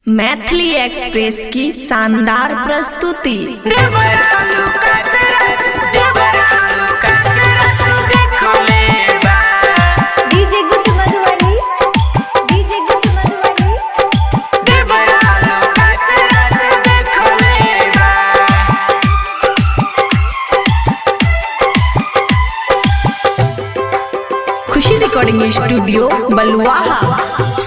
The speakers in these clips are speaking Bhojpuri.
मैथिली एक्सप्रेस की शानदार प्रस्तुति। DJ good Madhubani, DJ good Madhubani. Khushi recording studio Baluaha.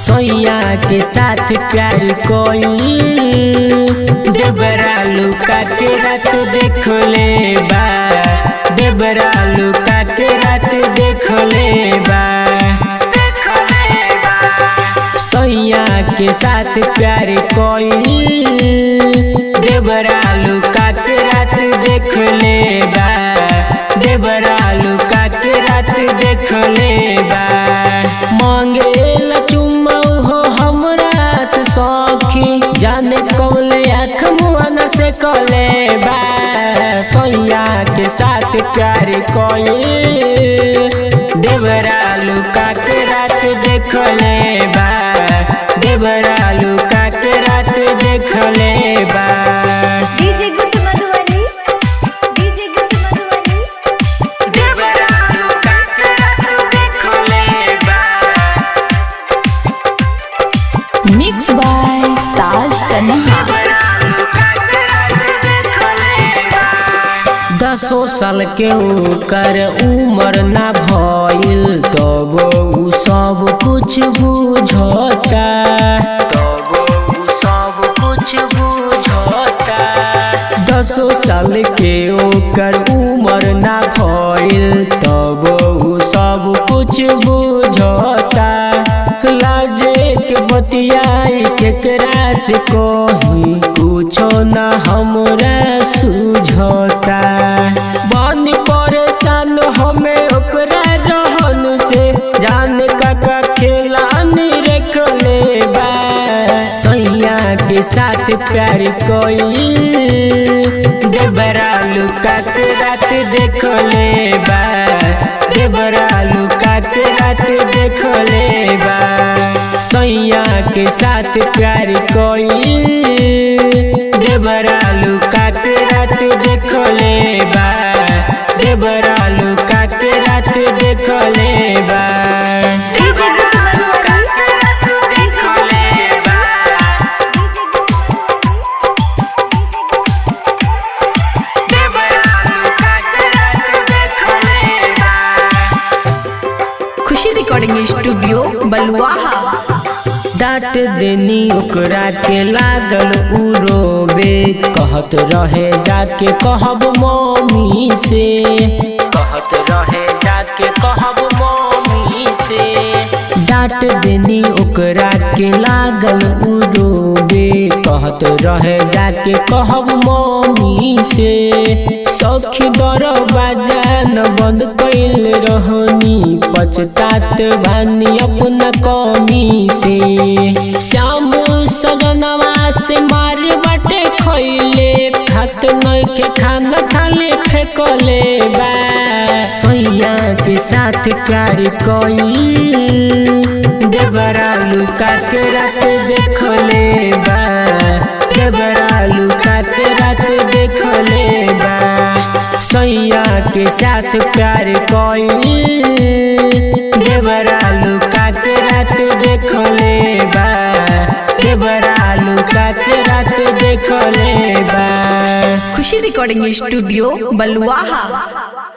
सोया के साथ प्यार कोई देवरा लुका के रात देख ले बा, देवरा लुका के रात देख ले बा। सोया के साथ प्यार कोई देवरा लुका के रात देख ले बा, देवरा लुका के रात देख ले बा। मांगे चुम्मा हो हमरा से सखी, जाने कौले आँख मुआना से कले बा। सोया के साथ प्यार कोई देवरा लुका के रात देख ले बा, देवरा लुका के रात देख ले बा। DJ good Madhubani, DJ good Madhubani. देवरा लुका के रात देख ले बा। मिक्स बाय ताज तन्हा। दसो साल के ओकर उम्र ना भइल तब उ सब कुछ बुझता, तब उ सब कुछ बुझता। दसो साल के ओकर उम्र ना भइल तब उ सब कुछ बुझता। लाजे के बतियाई केकरा से कही, कुछो ना हमरा सुझता। बन परेशान हमें ओकरा रहन से, जान का खेला रख ले बा। सैया के साथ प्यार कोई देवरा लुका के रात देख ले बा, देवरा लुका के रात देख ले बा। सैया के साथ प्यार कोई देवरा लुका के रात देख ले बा, देवरा लुका के रात देख ले बा। डीजे गुड मधुबनी, देख ले बा। DJ good Madhubani. Khushi recording studio Baluaha. डांट देनी ओकरा के लागल उ रोबे, कहत रहे जाके कहब मम्मी से, कहत रहे जाके कहब मम्मी से। डांट देनी ओकरा के लागल उ रोबे, कहत रहे जाके कहब मम्मी से। सखी दरवाजा न बंद कैल रहनी, पछतात बानी अपना कमी से। श्याम सजनवा से मार बाटे खैले, खात नइखे खाना थाले फेकले बा। सैया के साथ प्यार कोई देवरा लुका के रात देख ले बा, देवरा लुका के रात देख ले बा। सैया के साथ प्यार कोई देवरा लुका के रात देख ले बा, देवरा लुका के रात देख ले बा। खुशी रिकॉर्डिंग स्टूडियो बलुआहा।